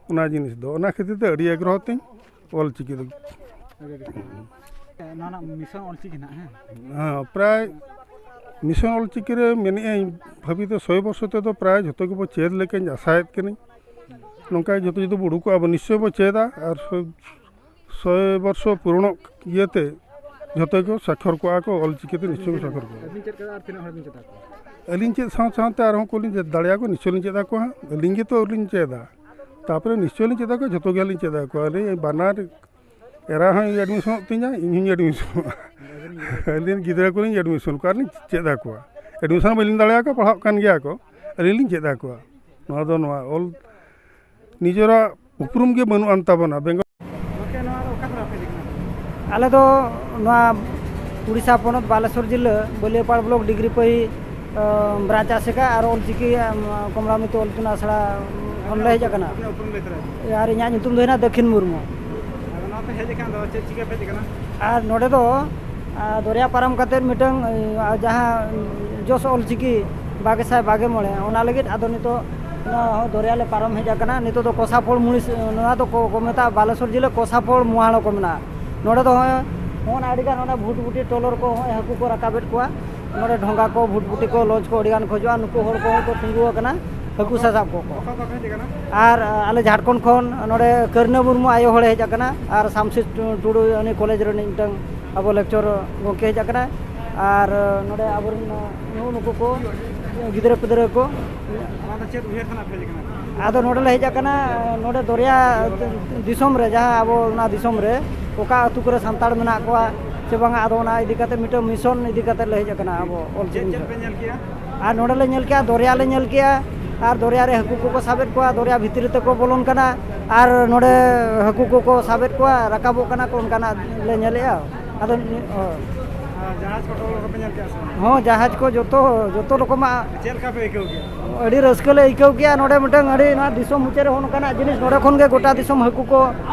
ᱚᱱᱟ ᱡᱤᱱᱤᱥ ᱫᱚ᱾ ᱚᱱᱟ ᱠᱷᱟᱹᱛᱤᱨ ᱛᱮ ᱟᱹᱰᱤ ᱟᱜᱽᱨᱚᱦᱚ ᱛᱤᱧ ᱚᱞ ᱪᱤᱠᱤ ᱫᱚ᱾ ᱱᱚᱣᱟ ᱨᱮᱱᱟᱜ ᱢᱤᱥᱚᱱ ᱚᱞᱪᱤᱠᱤ ᱱᱟᱜ, ᱦᱮᱸ? ᱦᱮᱸ, ᱯᱨᱟᱭ ᱢᱤᱥᱚᱱ ᱚᱞᱪᱤᱠᱤ ᱨᱮ ᱢᱮᱱᱮᱫ ᱟᱹᱧ, ᱵᱷᱟᱹᱵᱤ ᱫᱚ ᱥᱚᱭ ᱵᱚᱨᱥᱚ ᱛᱮᱫᱚ ᱯᱨᱟᱭ ᱡᱷᱚᱛᱚ ᱜᱮᱵᱚ ᱪᱮᱫ ᱞᱮᱠᱟᱧ ᱟᱥᱟᱭᱮᱫ ᱠᱟᱹᱱᱟᱹᱧ᱾ ᱱᱚᱝᱠᱟ ᱡᱷᱚᱛᱚ ᱡᱩᱫᱤ ᱵᱚ ᱩᱰᱩᱠᱚᱜᱼᱟ, ᱟᱵᱚ ᱱᱤᱥᱪᱚᱭ ᱵᱚ ᱪᱮᱫᱟ᱾ ᱟᱨ ᱥᱚᱭ, ᱥᱚᱭ ᱵᱚᱨᱥᱚ ᱯᱩᱨᱚᱱᱚᱜ ᱤᱭᱟᱹᱛᱮ ᱡᱷᱚᱛᱚ ᱜᱮ ᱥᱟᱠᱷᱚᱨ ᱠᱚᱜᱼᱟ ᱠᱚ, ᱚᱞᱪᱤᱠᱤ ᱛᱮ ᱱᱤᱥᱪᱚᱭ ᱠᱚ ᱥᱟᱠᱷᱚᱨ ᱠᱚᱜᱼᱟ᱾ ᱟᱹᱵᱤᱱ ᱪᱮᱫ ᱞᱮᱠᱟ ᱟᱨ ᱛᱤᱱᱟᱹᱜ ᱦᱚᱲ ᱵᱤᱱ ᱪᱮᱫ ᱟᱠᱚᱣᱟ? ᱟᱹᱞᱤᱧ ᱪᱮᱫ ᱥᱟᱶ ᱥᱟᱶᱛᱮ ᱟᱨᱦᱚᱸ ᱠᱚᱞᱤᱧ ᱪᱮᱫ ᱫᱟᱲᱮᱭᱟᱠᱚᱣᱟ, ᱱᱤᱥᱪᱚᱭ ᱞᱤᱧ ᱪᱮᱫ ᱟᱠᱚᱣᱟ ᱦᱟᱸᱜ᱾ ᱟᱹᱞᱤᱧ ᱜᱮᱛᱚ ᱟᱹᱣᱨᱤ ᱞᱤᱧ ᱪᱮᱫᱟ, ᱛᱟᱨᱯᱚᱨᱮ ᱱᱤᱥᱪᱚᱭ ᱞᱤᱧ ᱪᱮᱫ ᱟᱠᱚᱣᱟ, ᱡᱷᱚᱛᱚ ᱜᱮ ᱞᱤᱧ ᱪᱮᱫ ᱟᱠᱚᱣᱟ᱾ ᱟᱹᱞᱤᱧ ᱵᱟᱱᱟᱨ ᱮᱨᱟ ᱦᱚᱸᱭ ᱮᱰᱢᱤᱥᱚᱱᱚᱜ ᱛᱤᱧᱟ, ᱤᱧ ᱦᱚᱸᱧ ᱮᱰᱢᱤᱥᱚᱱᱚᱜᱼᱟ᱾ ᱟᱹᱞᱤᱧ ᱜᱤᱫᱽᱨᱟᱹ ᱠᱚᱞᱤᱧ ᱮᱰᱢᱤᱥᱚᱱ ᱠᱚᱣᱟ ᱟᱨ ᱞᱤᱧ ᱪᱮᱫ ᱟᱠᱚᱣᱟ᱾ ᱮᱰᱢᱤᱥᱚᱱ ᱵᱟᱹᱞᱤᱧ ᱫᱟᱲᱮᱭᱟᱠᱚᱣᱟ, ᱯᱟᱲᱦᱟᱜ ᱠᱟᱱ ᱜᱮᱭᱟ ᱠᱚ, ᱟᱹᱞᱤᱧ ᱞᱤᱧ ᱪᱮᱫ ᱟᱠᱚᱣᱟ᱾ ᱱᱚᱣᱟ ᱫᱚ ᱱᱚᱣᱟ ᱚᱞ ᱱᱤᱡᱮᱨᱟᱜ ᱩᱯᱨᱩᱢ ᱜᱮ ᱵᱟᱹᱱᱩᱜ ᱟᱱ ᱛᱟᱵᱚᱱᱟ ᱵᱮᱝᱜᱚᱞ᱾ ᱜᱚᱢᱠᱮ, ᱱᱚᱣᱟ ᱫᱚ ᱚᱠᱟ ᱠᱷᱚᱱᱟᱜ ᱯᱮ ᱦᱮᱡ ᱟᱠᱟᱱᱟ? ᱟᱞᱮ ᱫᱚ ᱱᱚᱣᱟ ᱩᱲᱤᱥᱥᱟ ᱯᱚᱱᱚᱛ ᱵᱟᱞᱮᱥᱚᱨ ᱡᱤᱞᱟᱹ ᱵᱟᱹᱞᱤᱭᱟᱹᱯᱟᱲ ᱵᱞᱚᱠ ᱰᱤᱜᱽᱨᱤᱯᱟᱹᱭ, ᱟᱸ, ᱵᱨᱟᱧᱪ ᱟᱥᱮᱠᱟ ᱟᱨ ᱚᱞᱪᱤᱠᱤ, ᱟᱸ, ᱠᱚᱢᱞᱟᱢᱤᱛᱤ ᱚᱞ ᱤᱛᱩᱱ ᱟᱥᱲᱟ ᱠᱷᱚᱱ ᱞᱮ ᱦᱮᱡ ᱟᱠᱟᱱᱟ᱾ ᱟᱯᱮᱭᱟᱜ ᱩᱯᱨᱩᱢ ᱞᱟᱹᱭ ᱛᱚᱨᱟᱭ ᱵᱤᱱ᱾ ᱟᱨ ᱤᱧᱟᱹᱜ ᱧᱩᱛᱩᱢ ᱫᱚ ᱦᱩᱭᱱᱟ ᱫᱟᱹᱠᱷᱤᱱ ᱢᱩᱨᱢᱩ᱾ ᱟᱫᱚ ᱱᱚᱣᱟ ᱯᱮ ᱦᱮᱡ ᱟᱠᱟᱱ ᱫᱚ ᱪᱮᱫ ᱪᱤᱠᱟᱹ ᱯᱮ ᱦᱮᱡ ᱟᱠᱟᱱᱟ? ᱟᱨ ᱱᱚᱰᱮ ᱫᱚ, ᱟᱨ ᱫᱚᱨᱭᱟ ᱯᱟᱨᱚᱢ ᱠᱟᱛᱮᱫ ᱢᱤᱫᱴᱟᱝ, ᱟᱨ ᱡᱟᱦᱟᱸ ᱡᱚᱥ ᱚᱞᱪᱤᱠᱤ ᱵᱟᱜᱮ ᱥᱟᱭ ᱵᱟᱜᱮ ᱢᱚᱬᱮ, ᱚᱱᱟ ᱞᱟᱹᱜᱤᱫ ᱟᱫᱚ ᱱᱤᱛᱚᱜ ᱱᱚᱣᱟ ᱫᱚᱨᱭᱟ ᱞᱮ ᱯᱟᱨᱚᱢ ᱦᱮᱡ ᱟᱠᱟᱱᱟ᱾ ᱱᱤᱛᱚᱜ ᱫᱚ ᱠᱚᱥᱟᱯᱷᱚᱲ ᱢᱩᱱᱤᱥ, ᱱᱚᱣᱟ ᱫᱚ ᱠᱚ, ᱠᱚ ᱢᱮᱛᱟᱜᱼᱟ, ᱵᱟᱞᱮᱥᱚᱨ ᱡᱤᱞᱟᱹ ᱠᱚᱥᱟᱯᱷᱚᱲ ᱢᱩᱦᱟᱲᱚ ᱠᱚ ᱢᱮᱱᱟᱜᱼᱟ᱾ ᱱᱚᱰᱮ ᱫᱚ ᱦᱚᱸᱜᱼᱚᱭ, ᱦᱚᱸᱜᱼᱚᱭ ᱟᱹᱰᱤᱜᱟᱱ ᱚᱱᱟ ᱵᱷᱩᱴᱵᱷᱩᱴᱤ ᱴᱚᱞᱚᱨ ᱠᱚ ᱦᱚᱸᱜᱼᱚᱭ ᱦᱟᱹᱠᱩ ᱠᱚ ᱨᱟᱠᱟᱵᱮᱫ ᱠᱚᱣᱟ᱾ ᱱᱚᱰᱮ ᱰᱷᱚᱸᱜᱟ ᱠᱚ, ᱵᱷᱩᱴᱵᱷᱩᱴᱤ ᱠᱚ, ᱞᱚᱧᱪ ᱠᱚ ᱟᱹᱰᱤᱜᱟᱱ ᱠᱚ ᱦᱤᱡᱩᱜᱼᱟ᱾ ᱱᱩᱠᱩ ᱦᱚᱲ ᱠᱚᱦᱚᱸ ᱠᱚ ᱛᱤᱸᱜᱩ ᱟᱠᱟᱱᱟ ᱦᱟᱹᱠᱩ ᱥᱟᱥᱟᱵ ᱠᱚᱠᱚ᱾ ᱚᱠᱟ ᱠᱷᱚᱱ ᱯᱮ ᱦᱮᱡ ᱟᱠᱟᱱᱟ? ᱟᱨ, ᱟ, ᱟᱞᱮ ᱡᱷᱟᱲᱠᱷᱚᱸᱰ ᱠᱷᱚᱱ ᱱᱚᱰᱮ ᱠᱟᱹᱨᱱᱟᱹ ᱢᱩᱨᱢᱩ ᱟᱭᱳ ᱦᱚᱲᱮ ᱦᱮᱡ ᱟᱠᱟᱱᱟ ᱟᱨ ᱥᱟᱢᱥᱤ ᱴᱩ-, ᱴᱩᱰᱩ, ᱩᱱᱤ ᱠᱚᱞᱮᱡᱽ ᱨᱤᱱᱤᱡ ᱢᱤᱫᱴᱟᱝ ᱟᱵᱚ ᱞᱮᱠᱪᱚᱨ ᱜᱚᱢᱠᱮ ᱦᱮᱡ ᱟᱠᱟᱱᱟᱭ᱾ ᱟᱨ ᱱᱚᱰᱮ ᱟᱵᱚᱨᱮᱱ ᱱᱩᱜᱼᱩ ᱱᱩᱠᱩ ᱠᱚ, ᱜᱤᱫᱽᱨᱟᱹ ᱯᱤᱫᱽᱨᱟᱹ ᱠᱚ᱾ ᱚᱱᱟ ᱫᱚ ᱪᱮᱫ ᱩᱭᱦᱟᱹᱨ ᱠᱷᱚᱱᱟᱜ ᱯᱮ ᱦᱮᱡ ᱟᱠᱟᱱᱟ? ᱟᱫᱚ ᱱᱚᱰᱮ ᱞᱮ ᱦᱮᱡ ᱟᱠᱟᱱᱟ, ᱱᱚᱰᱮ ᱫᱚᱨᱭᱟ ᱫᱤᱥᱚᱢ ᱨᱮ, ᱡᱟᱦᱟᱸ ᱟᱵᱚ ᱚᱱᱟ ᱫᱤᱥᱚᱢ ᱨᱮ ᱚᱠᱟ ᱟᱹᱛᱩ ᱠᱚᱨᱮ ᱥᱟᱱᱛᱟᱲ ᱢᱮᱱᱟᱜ ᱠᱚᱣᱟ ᱥᱮ ᱵᱟᱝᱟ, ᱟᱫᱚ ᱚᱱᱟ ᱤᱫᱤ ᱠᱟᱛᱮ ᱢᱤᱫᱴᱟᱝ mission ᱤᱫᱤ ᱠᱟᱛᱮ ᱞᱮ ᱦᱮᱡ ᱟᱠᱟᱱᱟ ᱟᱵᱚ ᱚᱞ ᱪᱤᱠᱤ ᱪᱮᱫ ᱪᱮᱫ ᱯᱮ ᱧᱮᱞ ᱠᱮᱜᱼᱟ? ᱟᱨ ᱱᱚᱰᱮ ᱞᱮ ᱧᱮᱞ ᱠᱮᱜᱼᱟ, ᱫᱚᱨᱭᱟ ᱞᱮ ᱧᱮᱞ ᱠᱮᱜᱼᱟ, ᱟᱨ ᱫᱚᱨᱭᱟ ᱨᱮ ᱦᱟᱹᱠᱩ ᱠᱚᱠᱚ ᱥᱟᱵᱮᱫ ᱠᱚᱣᱟ, ᱫᱚᱨᱭᱟ ᱵᱷᱤᱛᱨᱤ ᱛᱮᱠᱚ ᱵᱚᱞᱚᱱ ᱠᱟᱱᱟ, ᱟᱨ ᱱᱚᱰᱮ ᱦᱟᱹᱠᱩ ᱠᱚᱠᱚ ᱥᱟᱵᱮᱫ ᱠᱚᱣᱟ, ᱨᱟᱠᱟᱵᱚᱜ ᱠᱟᱱᱟ ᱠᱚ, ᱚᱱᱠᱟᱱᱟᱜ ᱞᱮ ᱧᱮᱞᱮᱜᱼᱟ᱾ ᱟᱫᱚ ᱱᱤ-, ᱚ᱾ ᱟᱨ ᱡᱟᱦᱟᱡᱽ ᱠᱚ ᱴᱚᱞ ᱠᱚᱯᱮ ᱧᱮᱞ ᱠᱮᱜᱼᱟ ᱥᱮ ᱵᱟᱝ? ᱦᱚᱸ, ᱡᱟᱦᱟᱡᱽ ᱠᱚ ᱡᱚᱛᱚ, ᱡᱚᱛᱚ ᱨᱚᱠᱚᱢᱟᱜ᱾ ᱪᱮᱫ ᱞᱮᱠᱟ ᱯᱮ ᱟᱹᱭᱠᱟᱹᱣ ᱠᱮᱜᱼᱟ? ᱟᱹᱰᱤ ᱨᱟᱹᱥᱠᱟᱹ ᱞᱮ ᱟᱹᱭᱠᱟᱹᱣ ᱠᱮᱜᱼᱟ᱾ ᱱᱚᱰᱮ ᱢᱤᱫᱴᱟᱝ ᱟᱹᱰᱤ, ᱱᱚᱣᱟ ᱫᱤᱥᱚᱢ ᱢᱩᱪᱟᱹᱫ ᱨᱮ ᱦᱚᱸ ᱱᱚᱝᱠᱟᱱᱟᱜ ᱡᱤᱱᱤᱥ, ᱱᱚᱰᱮ ᱠᱷᱚᱱ ᱜᱮ ᱜᱚᱴᱟ ᱫᱤᱥᱚᱢ ᱦᱟᱹᱠᱩ ᱠᱚ,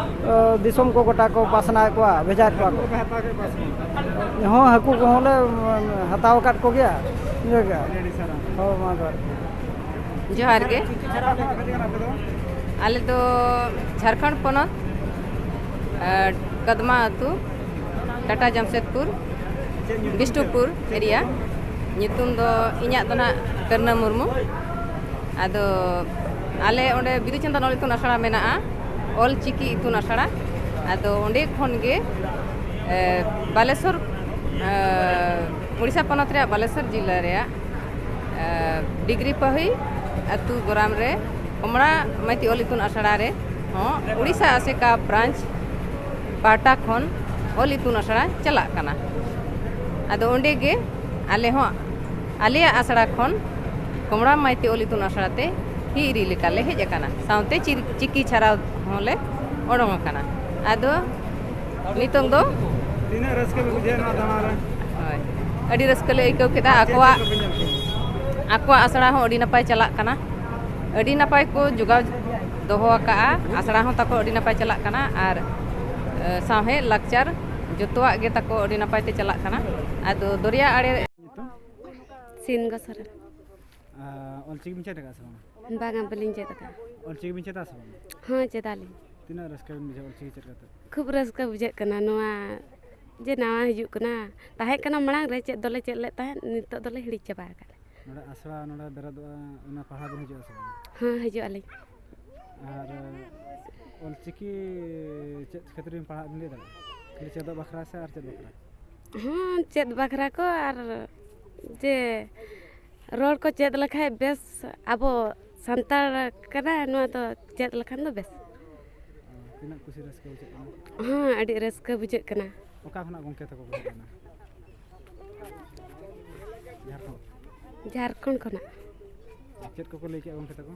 ᱟᱹ, ᱫᱤᱥᱚᱢ ᱠᱚ ᱜᱚᱴᱟ ᱠᱚ ᱯᱟᱥᱱᱟᱣᱮᱫ ᱠᱚᱣᱟ, ᱵᱷᱮᱡᱟᱭᱮᱫ ᱠᱚᱣᱟ ᱦᱟᱹᱠᱩ ᱠᱚ᱾ ᱠᱚᱯᱮ ᱦᱟᱛᱟᱣ ᱠᱮᱫ ᱠᱚᱣᱟ ᱥᱮ ᱵᱟᱝ? ᱦᱚᱸ, ᱦᱟᱹᱠᱩ ᱠᱚᱦᱚᱸ ᱞᱮ, ᱩᱸ, ᱦᱟᱛᱟᱣ ᱟᱠᱟᱫ ᱠᱚᱜᱮᱭᱟ᱾ ᱤᱱᱟᱹ ᱜᱮ᱾ ᱟᱹᱰᱤ ᱟᱹᱰᱤ ᱥᱟᱨᱦᱟᱣ᱾ ᱦᱚᱸ, ᱢᱟ ᱡᱚᱦᱟᱨ᱾ ᱡᱚᱦᱟᱨ ᱜᱮ᱾ ᱚᱠᱟ ᱠᱷᱚᱱᱟᱜ ᱯᱮ ᱦᱮᱡ ᱟᱠᱟᱱᱟ ᱟᱯᱮ ᱫᱚ? ᱟᱞᱮ ᱫᱚ ᱡᱷᱟᱲᱠᱷᱚᱸᱰ ᱯᱚᱱᱚᱛ, ᱟᱨ ᱠᱟᱫᱢᱟ ᱟᱹᱛᱩ, ᱴᱟᱴᱟ ᱡᱟᱢᱥᱮᱫᱽᱯᱩᱨ, ᱪᱮᱫ ᱧᱩᱛᱩᱢ ᱛᱮ? ᱵᱤᱥᱱᱩᱯᱩᱨ ᱪᱮᱫ ᱮᱨᱤᱭᱟ᱾ ᱧᱩᱛᱩᱢ? ᱧᱩᱛᱩᱢ ᱫᱚ ᱤᱧᱟᱹᱜ ᱫᱚ ᱱᱟᱜ ᱠᱟᱹᱨᱱᱟᱹ ᱢᱩᱨᱢᱩ᱾ ᱟᱫᱚ ᱟᱞᱮ ᱚᱸᱰᱮ ᱵᱤᱫᱩ ᱪᱟᱸᱫᱟᱱ ᱚᱞ ᱤᱛᱩᱱ ᱟᱥᱲᱟ ᱢᱮᱱᱟᱜᱼᱟ, ᱚᱞ ᱪᱤᱠᱤ ᱤᱛᱩᱱ ᱟᱥᱲᱟ᱾ ᱟᱫᱚ ᱚᱸᱰᱮ ᱠᱷᱚᱱ ᱜᱮ, ᱮ, ᱵᱟᱞᱮᱥᱚᱨ, ᱮ, ᱩᱲᱤᱥᱥᱟ ᱯᱚᱱᱚᱛ ᱨᱮᱭᱟᱜ ᱵᱟᱞᱮᱥᱚᱨ ᱡᱤᱞᱟᱹ ᱨᱮᱭᱟᱜ, ᱮ, ᱰᱤᱜᱽᱨᱤ ᱯᱟᱹᱦᱤ ᱟᱹᱛᱩ ᱜᱚᱨᱟᱢ ᱨᱮ ᱠᱚᱢᱲᱟ ᱢᱟᱹᱭᱛᱤ ᱚᱞ ᱤᱛᱩᱱ ᱟᱥᱲᱟ ᱨᱮ ᱦᱚᱸ ᱩᱲᱤᱥᱥᱟ ᱟᱥᱮᱠᱟ ᱵᱨᱟᱧᱪ ᱯᱟᱦᱴᱟ ᱠᱷᱚᱱ ᱚᱞ ᱤᱛᱩᱱ ᱟᱥᱲᱟ ᱪᱟᱞᱟᱜ ᱠᱟᱱᱟ᱾ ᱟᱫᱚ ᱚᱸᱰᱮ ᱜᱮ ᱟᱞᱮ ᱦᱚᱸ ᱟᱞᱮᱭᱟᱜ ᱟᱥᱲᱟ ᱠᱷᱚᱱ ᱠᱚᱢᱲᱟ ᱢᱟᱹᱭᱛᱤ ᱚᱞ ᱤᱛᱩᱱ ᱟᱥᱲᱟ ᱛᱮ ᱦᱤᱨᱤ ᱞᱮᱠᱟᱞᱮ ᱦᱮᱡ ᱟᱠᱟᱱᱟ, ᱥᱟᱶᱛᱮ ᱪᱤᱨ-, ᱪᱤᱠᱤ ᱪᱷᱟᱨᱟᱣ ᱦᱚᱸᱞᱮ ᱚᱰᱚᱝ ᱟᱠᱟᱱᱟ᱾ ᱟᱫᱚ ᱱᱤᱛᱚᱝ ᱫᱚ ᱛᱤᱱᱟᱹᱜ ᱨᱟᱹᱥᱠᱟᱹ ᱯᱮ ᱵᱩᱡᱷᱟᱹᱣᱮᱫ ᱱᱚᱣᱟ ᱫᱟᱬᱟ ᱨᱮ? ᱦᱳᱭ, ᱟᱹᱰᱤ ᱨᱟᱹᱥᱠᱟᱹ ᱞᱮ ᱟᱹᱭᱠᱟᱹᱣ ᱠᱮᱫᱟ᱾ ᱟᱨ ᱪᱮᱫ ᱪᱮᱫ ᱟᱠᱚᱣᱟᱜ, ᱠᱚᱯᱮ ᱧᱮᱞ ᱠᱮᱫᱟ? ᱟᱠᱚᱣᱟᱜ ᱟᱥᱲᱟ ᱦᱚᱸ ᱟᱹᱰᱤ ᱱᱟᱯᱟᱭ ᱪᱟᱞᱟᱜ ᱠᱟᱱᱟ, ᱟᱹᱰᱤ ᱱᱟᱯᱟᱭ ᱠᱚ ᱡᱚᱜᱟᱣ ᱫᱚᱦᱚ ᱟᱠᱟᱫᱼᱟ᱾ ᱟᱥᱲᱟ ᱦᱚᱸ ᱛᱟᱠᱚ ᱟᱹᱰᱤ ᱱᱟᱯᱟᱭ ᱪᱟᱞᱟᱜ ᱠᱟᱱᱟ, ᱟᱨ, ᱮ, ᱥᱟᱶᱦᱮᱫ ᱞᱟᱠᱪᱟᱨ ᱡᱚᱛᱚᱣᱟᱜ ᱜᱮ ᱛᱟᱠᱚ ᱟᱹᱰᱤ ᱱᱟᱯᱟᱭ ᱛᱮ ᱪᱟᱞᱟᱜ ᱠᱟᱱᱟ᱾ ᱟᱫᱚ ᱫᱚᱨᱭᱟ ᱟᱲᱮ ᱧᱩᱛᱩᱢ? ᱥᱤᱱᱜᱚ ᱥᱚᱨᱮᱱ᱾ ᱟᱨ ᱚᱞᱪᱤᱠᱤ ᱵᱤᱱ ᱪᱮᱫ ᱟᱠᱟᱫᱼᱟ ᱥᱮ ᱵᱟᱝ? ᱵᱟᱝᱟ, ᱵᱟᱹᱞᱤᱧ ᱪᱮᱫ ᱟᱠᱟᱫᱼᱟ᱾ ᱚᱞᱪᱤᱠᱤ ᱵᱤᱱ ᱪᱮᱫᱟ ᱥᱮ ᱵᱟᱝ? ᱦᱚᱸ, ᱪᱮᱫᱟᱞᱤᱧ᱾ ᱛᱤᱱᱟᱹᱜ ᱨᱟᱹᱥᱠᱟᱹ ᱵᱤᱱ ᱵᱩᱡᱷᱟᱹᱣᱟ ᱚᱞᱪᱤᱠᱤ ᱪᱮᱫ ᱠᱟᱛᱮ? ᱠᱷᱩᱵ ᱨᱟᱹᱥᱠᱟᱹ ᱵᱩᱡᱷᱟᱹᱜ ᱠᱟᱱᱟ ᱱᱚᱣᱟ ᱡᱮ ᱱᱟᱣᱟ ᱦᱤᱡᱩᱜ ᱠᱟᱱᱟ᱾ ᱛᱟᱦᱮᱸ ᱠᱟᱱᱟ ᱢᱟᱲᱟᱝ ᱨᱮ, ᱪᱮᱫ ᱫᱚᱞᱮ ᱪᱮᱫ ᱞᱮᱫ ᱛᱟᱦᱮᱸᱫ, ᱱᱤᱛᱚᱜ ᱫᱚᱞᱮ ᱦᱤᱲᱤᱧ ᱪᱟᱵᱟ ᱟᱠᱟᱫᱼᱟ᱾ ᱱᱚᱰᱮ ᱟᱥᱲᱟ ᱱᱚᱰᱮ ᱵᱮᱨᱮᱫᱚᱜᱼᱟ, ᱚᱱᱟ ᱯᱟᱲᱦᱟᱣ ᱵᱤᱱ ᱦᱤᱡᱩᱜᱼᱟ ᱥᱮ ᱵᱟᱝ? ᱦᱚᱸ, ᱦᱤᱡᱩᱜ ᱟᱹᱞᱤᱧ᱾ ᱟᱨ ᱚᱞᱪᱤᱠᱤ ᱪᱮᱫ ᱠᱷᱟᱹᱛᱤᱨ ᱵᱤᱱ ᱯᱟᱲᱦᱟᱜ ᱵᱤᱱ ᱞᱟᱹᱭ ᱫᱟᱲᱮᱭᱟᱜᱼᱟ? ᱠᱷᱟᱹᱞᱤ ᱪᱮᱫᱚᱜ ᱵᱟᱠᱷᱨᱟ ᱥᱮ ᱟᱨ ᱪᱮᱫ ᱵᱟᱠᱷᱨᱟ? ᱦᱚᱸ, ᱪᱮᱫ ᱵᱟᱠᱷᱨᱟ ᱠᱚ ᱟᱨ ᱡᱮ ᱨᱚᱲ ᱠᱚ ᱪᱮᱫ ᱞᱮᱠᱷᱟᱡ ᱵᱮᱥ, ᱟᱵᱚ ᱥᱟᱱᱛᱟᱲ ᱠᱟᱱᱟ, ᱱᱚᱣᱟ ᱫᱚ ᱪᱮᱫ ᱞᱮᱠᱷᱟᱱ ᱫᱚ ᱵᱮᱥ᱾ ᱛᱤᱱᱟᱹᱜ ᱠᱩᱥᱤ ᱨᱟᱹᱥᱠᱟᱹ ᱵᱩᱡᱷᱟᱹᱜ ᱠᱟᱱᱟ? ᱦᱚᱸ, ᱟᱹᱰᱤ ᱨᱟᱹᱥᱠᱟᱹ ᱵᱩᱡᱷᱟᱹᱜ ᱠᱟᱱᱟ᱾ ᱚᱠᱟ ᱠᱷᱚᱱᱟᱜ ᱜᱚᱢᱠᱮ ᱛᱟᱠᱚ ᱠᱚ ᱦᱮᱡ ᱞᱮᱱᱟ? ᱡᱷᱟᱲᱠᱷᱚᱸᱰ᱾ ᱡᱷᱟᱲᱠᱷᱚᱸᱰ ᱠᱷᱚᱱᱟᱜ᱾ ᱪᱮᱫ ᱠᱚᱠᱚ ᱞᱟᱹᱭ ᱠᱮᱫᱼᱟ ᱜᱚᱢᱠᱮ ᱛᱟᱠᱚ?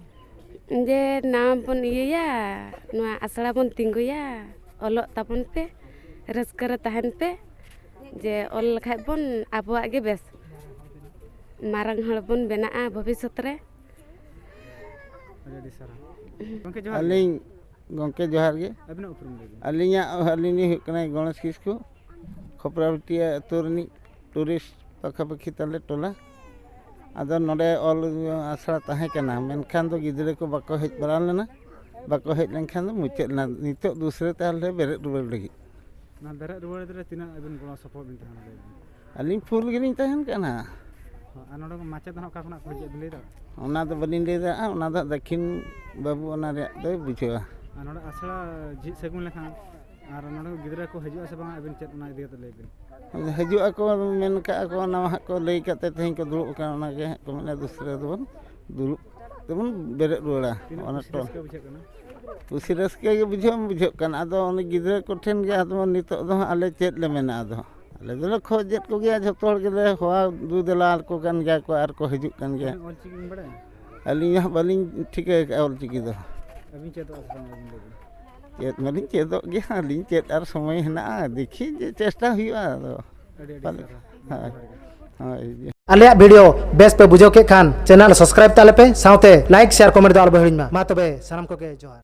ᱡᱮ ᱱᱟᱣᱟ ᱵᱚᱱ ᱤᱭᱟᱹᱭᱟ, ᱱᱚᱣᱟ ᱟᱥᱲᱟ ᱵᱚᱱ ᱛᱤᱸᱜᱩᱭᱟ, ᱚᱞᱚᱜ ᱛᱟᱵᱚᱱ ᱯᱮ, ᱨᱟᱹᱥᱠᱟᱹ ᱨᱮ ᱛᱟᱦᱮᱱ ᱯᱮ, ᱡᱮ ᱚᱞ ᱞᱮᱠᱷᱟᱡ ᱵᱚᱱ ᱟᱵᱚᱣᱟᱜ ᱜᱮ ᱵᱮᱥ, ᱢᱟᱨᱟᱝ ᱦᱚᱲ ᱵᱚᱱ ᱵᱮᱱᱟᱜᱼᱟ ᱵᱷᱚᱵᱤᱥᱥᱚᱛ ᱨᱮ᱾ ᱟᱹᱰᱤ ᱟᱹᱰᱤ ᱥᱟᱨᱦᱟᱣ᱾ ᱜᱚᱢᱠᱮ ᱡᱚᱦᱟᱨ ᱜᱮ᱾ ᱟᱹᱞᱤᱧ ᱜᱚᱢᱠᱮ ᱡᱚᱦᱟᱨ ᱜᱮ᱾ ᱟᱹᱵᱤᱱᱟᱜ ᱩᱯᱨᱩᱢ ᱞᱟᱹᱭ ᱵᱤᱱ᱾ ᱟᱹᱞᱤᱧᱟᱜ ᱟᱹᱞᱤᱧ ᱞᱤᱧ ᱦᱩᱭᱩᱜ ᱠᱟᱱᱟ ᱜᱚᱬᱮᱥ ᱠᱤᱥᱠᱩ, ᱠᱷᱚᱯᱨᱟᱵᱤᱴᱤᱭᱟ ᱟᱹᱛᱩ ᱨᱤᱱᱤᱡ ᱴᱩᱨᱤᱥᱴ ᱯᱟᱠᱷᱟ ᱯᱟᱹᱠᱷᱤ ᱛᱟᱞᱮ ᱴᱚᱞᱟ᱾ ᱟᱫᱚ ᱱᱚᱰᱮ ᱚᱞ ᱟᱥᱲᱟ ᱛᱟᱦᱮᱸ ᱠᱟᱱᱟ, ᱢᱮᱱᱠᱷᱟᱱ ᱫᱚ ᱜᱤᱫᱽᱨᱟᱹ ᱠᱚ ᱵᱟᱠᱚ ᱦᱮᱡ ᱵᱟᱲᱟ ᱞᱮᱱᱟ, ᱵᱟᱠᱚ ᱦᱮᱡ ᱞᱮᱱᱠᱷᱟᱱ ᱫᱚ ᱢᱩᱪᱟᱹᱫ ᱮᱱᱟ᱾ ᱱᱤᱛᱚᱜ ᱫᱩᱥᱨᱟᱹ ᱛᱮ ᱟᱞᱮ ᱵᱮᱨᱮᱫ ᱨᱩᱣᱟᱹᱲ ᱞᱟᱹᱜᱤᱫ᱾ ᱚᱱᱟ ᱵᱮᱨᱮᱫ ᱨᱩᱣᱟᱹᱲ ᱨᱮ ᱛᱤᱱᱟᱹᱜ ᱟᱹᱵᱤᱱ ᱜᱚᱲᱚ ᱥᱚᱯᱚᱦᱚᱫ ᱵᱤᱱ ᱛᱟᱦᱮᱱᱟ, ᱞᱟᱹᱭ ᱵᱤᱱ? ᱟᱹᱞᱤᱧ ᱯᱷᱩᱞ ᱜᱮᱞᱤᱧ ᱛᱟᱦᱮᱱ ᱠᱟᱱᱟ᱾ ᱦᱚᱸ, ᱟᱨ ᱱᱚᱰᱮ ᱢᱟᱪᱮᱫ ᱫᱚ ᱦᱟᱸᱜ ᱚᱠᱟ ᱠᱷᱚᱱᱟᱜ ᱠᱚ ᱦᱤᱡᱩᱜᱼᱟ, ᱵᱤᱱ ᱞᱟᱹᱭ ᱫᱟᱲᱮᱭᱟᱜᱼᱟ? ᱚᱱᱟ ᱫᱚ ᱵᱟᱹᱞᱤᱧ ᱞᱟᱹᱭ ᱫᱟᱲᱮᱭᱟᱜᱼᱟ, ᱚᱱᱟ ᱫᱚ ᱫᱟᱹᱠᱷᱤᱱ ᱵᱟᱹᱵᱩ ᱚᱱᱟ ᱨᱮᱭᱟᱜ ᱫᱚᱭ ᱵᱩᱡᱷᱟᱹᱣᱟ᱾ ᱟᱨ ᱱᱚᱰᱮ ᱟᱥᱲᱟ ᱡᱷᱤᱡ ᱥᱟᱹᱜᱩᱱ ᱞᱮᱠᱷᱟᱱ ᱟᱨ ᱱᱚᱰᱮ ᱜᱤᱫᱽᱨᱟᱹ ᱠᱚ ᱦᱤᱡᱩᱜᱼᱟ ᱥᱮ ᱵᱟᱝ, ᱟᱹᱵᱤᱱ ᱪᱮᱫ ᱚᱱᱟ ᱤᱫᱤ ᱠᱟᱛᱮ ᱞᱟᱹᱭ ᱵᱤᱱ? ᱦᱤᱡᱩᱜ ᱟᱠᱚ ᱢᱮᱱ ᱠᱟᱜᱼᱟ ᱠᱚ, ᱚᱱᱟ ᱢᱟ ᱦᱟᱸᱜ ᱠᱚ ᱞᱟᱹᱭ ᱠᱟᱛᱮ ᱛᱮᱦᱮᱧ ᱠᱚ ᱫᱩᱲᱩᱵ ᱟᱠᱟᱱᱟ, ᱚᱱᱟᱜᱮ ᱦᱟᱸᱜ ᱠᱚ ᱢᱮᱱᱟ ᱫᱩᱥᱨᱟᱹ ᱫᱚᱵᱚᱱ ᱫᱩᱲᱩᱵ ᱛᱮᱵᱚᱱ ᱵᱮᱨᱮᱫ ᱨᱩᱣᱟᱹᱲᱟ᱾ ᱛᱤᱱᱟᱹᱜ ᱚᱱᱟ ᱠᱩᱥᱤ ᱴᱚ- ᱨᱟᱹᱥᱠᱟᱹ ᱵᱩᱡᱷᱟᱹᱜ ᱠᱟᱱᱟ? ᱠᱩᱥᱤ ᱨᱟᱹᱥᱠᱟᱹ ᱜᱮ ᱵᱩᱡᱷᱟᱹᱣ ᱢᱟ ᱵᱩᱡᱷᱟᱹᱜ ᱠᱟᱱ, ᱟᱫᱚ ᱩᱱᱤ ᱜᱤᱫᱽᱨᱟᱹ ᱠᱚᱴᱷᱮᱱ ᱜᱮ ᱟᱫᱚ ᱱᱤᱛᱚᱜ ᱫᱚ ᱦᱟᱸᱜ ᱟᱞᱮ ᱪᱮᱫ ᱞᱮ ᱢᱮᱱᱟ? ᱟᱫᱚ ᱟᱞᱮ ᱫᱚᱞᱮ ᱠᱷᱚᱡᱮᱫ ᱠᱚᱜᱮᱭᱟ, ᱡᱷᱚᱛᱚ ᱦᱚᱲ ᱜᱮᱞᱮ ᱦᱚᱦᱚ ᱫᱩ ᱫᱮᱞᱟ ᱟᱠᱚ ᱠᱟᱱ ᱜᱮᱭᱟ ᱠᱚ ᱟᱨ ᱠᱚ ᱦᱤᱡᱩᱜ ᱠᱟᱱ ᱜᱮᱭᱟ᱾ ᱟᱹᱵᱤᱱ ᱚᱞ ᱪᱤᱠᱤ ᱵᱤᱱ ᱵᱟᱲᱟᱭᱟ? ᱟᱹᱞᱤᱧ ᱦᱟᱸᱜ ᱵᱟᱹᱞᱤᱧ ᱴᱷᱤᱠᱟᱹ ᱟᱠᱟᱫᱼᱟ ᱚᱞ ᱪᱤᱠᱤ ᱫᱚ᱾ ᱟᱹᱵᱤᱱ ᱪᱮᱫᱚᱜ ᱟᱥᱮ ᱵᱟᱝ, ᱟᱹᱵᱤᱱ ᱞᱟᱹᱭ ᱵᱤᱱ᱾ ᱪᱮᱫ ᱢᱟᱞᱤᱧ ᱪᱮᱫᱚᱜ ᱜᱮᱭᱟ, ᱟᱹᱞᱤᱧ ᱪᱮᱫ ᱟᱨ ᱥᱚᱢᱚᱭ ᱦᱮᱱᱟᱜᱼᱟ, ᱫᱮᱠᱷᱤ ᱡᱮ ᱪᱮᱥᱴᱟ ᱦᱩᱭᱩᱜᱼᱟ᱾ ᱟᱫᱚ ᱟᱹᱰᱤ ᱟᱹᱰᱤ ᱯᱟᱞᱮ- ᱥᱟᱨᱦᱟᱣ᱾ ᱦᱳᱭ᱾ ᱡᱚᱦᱟᱨ ᱜᱮ᱾ ᱦᱳᱭ᱾ ᱟᱞᱮᱭᱟᱜ ᱵᱷᱤᱰᱤᱭᱳ ᱵᱮᱥ ᱯᱮ ᱵᱩᱡᱷᱟᱹᱣ ᱠᱮᱫ ᱠᱷᱟᱱ ᱪᱮᱱᱮᱞ ᱥᱟᱵᱥᱠᱨᱟᱭᱤᱵ ᱛᱟᱞᱮ ᱯᱮ, ᱥᱟᱶᱛᱮ ᱞᱟᱭᱤᱠ, ᱥᱮᱭᱟᱨ, ᱠᱚᱢᱮᱱᱴ ᱫᱚ ᱟᱞᱚᱯᱮ ᱦᱤᱲᱤᱧ ᱢᱟ᱾ ᱢᱟ ᱛᱚᱵᱮ ᱥᱟᱱᱟᱢ ᱠᱚᱜᱮ ᱡᱚᱦᱟᱨ᱾